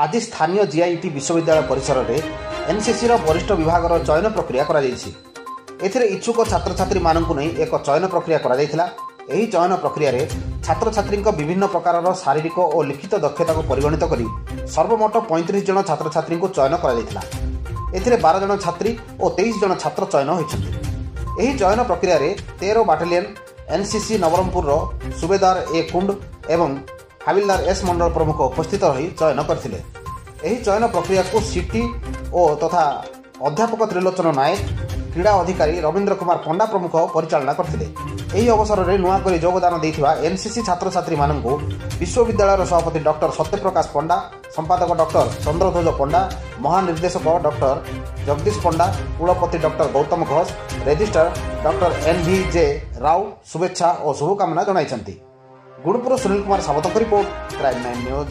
ଆଜି ସ୍ଥାନୀୟ ଜିଆଇଟି ବିଶ୍ୱବିଦ୍ୟାଳୟ ପରିସରରେ ଏନ୍ସିସିର ବରିଷ୍ଠ ବିଭାଗର ଚୟନ ପ୍ରକ୍ରିୟା କରାଯାଇଛି। ଏଥିରେ ଇଚ୍ଛୁକ ଛାତ୍ରଛାତ୍ରୀମାନଙ୍କୁ ନେଇ ଏକ ଚୟନ ପ୍ରକ୍ରିୟା କରାଯାଇଥିଲା। ଏହି ଚୟନ ପ୍ରକ୍ରିୟାରେ ଛାତ୍ରଛାତ୍ରୀଙ୍କ ବିଭିନ୍ନ ପ୍ରକାରର ଶାରୀରିକ ଓ ଲିଖିତ ଦକ୍ଷତାକୁ ପରିଗଣିତ କରି ସର୍ବମୋଟ 35 ଜଣ ଛାତ୍ରଛାତ୍ରୀଙ୍କୁ ଚୟନ କରାଯାଇଥିଲା। ଏଥିରେ 12 ଜଣ ଛାତ୍ରୀ ଓ 23 ଜଣ ଛାତ୍ର ଚୟନ ହୋଇଛନ୍ତି। ଏହି ଚୟନ ପ୍ରକ୍ରିୟାରେ 13 ବାଟାଲିୟନ ଏନ୍ସିସି ନବରଙ୍ଗପୁରର ସୁବେଦାର ଏ କୁଣ୍ଡ ଏବଂ ହାବିଲଦାର ଏସ୍ ମଣ୍ଡଳ ପ୍ରମୁଖ ଉପସ୍ଥିତ ରହି ଚୟନ କରିଥିଲେ। ଏହି ଚୟନ ପ୍ରକ୍ରିୟାକୁ ସିଟି ଓ ତଥା ଅଧ୍ୟାପକ ତ୍ରିଲୋଚନ ନାୟକ, କ୍ରୀଡ଼ା ଅଧିକାରୀ ରବୀନ୍ଦ୍ର କୁମାର ପଣ୍ଡା ପ୍ରମୁଖ ପରିଚାଳନା କରିଥିଲେ। ଏହି ଅବସରରେ ନୂଆ କରି ଯୋଗଦାନ ଦେଇଥିବା ଏନ୍ସିସି ଛାତ୍ରଛାତ୍ରୀମାନଙ୍କୁ ବିଶ୍ୱବିଦ୍ୟାଳୟର ସଭାପତି ଡକ୍ଟର ସତ୍ୟପ୍ରକାଶ ପଣ୍ଡା, ସମ୍ପାଦକ ଡକ୍ଟର ଚନ୍ଦ୍ରଧ୍ୱଜ ପଣ୍ଡା, ମହାନିର୍ଦ୍ଦେଶକ ଡକ୍ଟର ଜଗଦୀଶ ପଣ୍ଡା, କୁଳପତି doctor Gautam Ghosh, registrar doctor N V J Rao ଶୁଭେଚ୍ଛା ଓ ଶୁଭକାମନା ଜଣାଇଛନ୍ତି। ଗୁଣପୁର ସୁନୀଲ କୁମାର ସାବତଙ୍କ ରିପୋର୍ଟ, କ୍ରାଇମ୍ 9 ନ୍ୟୁଜ୍।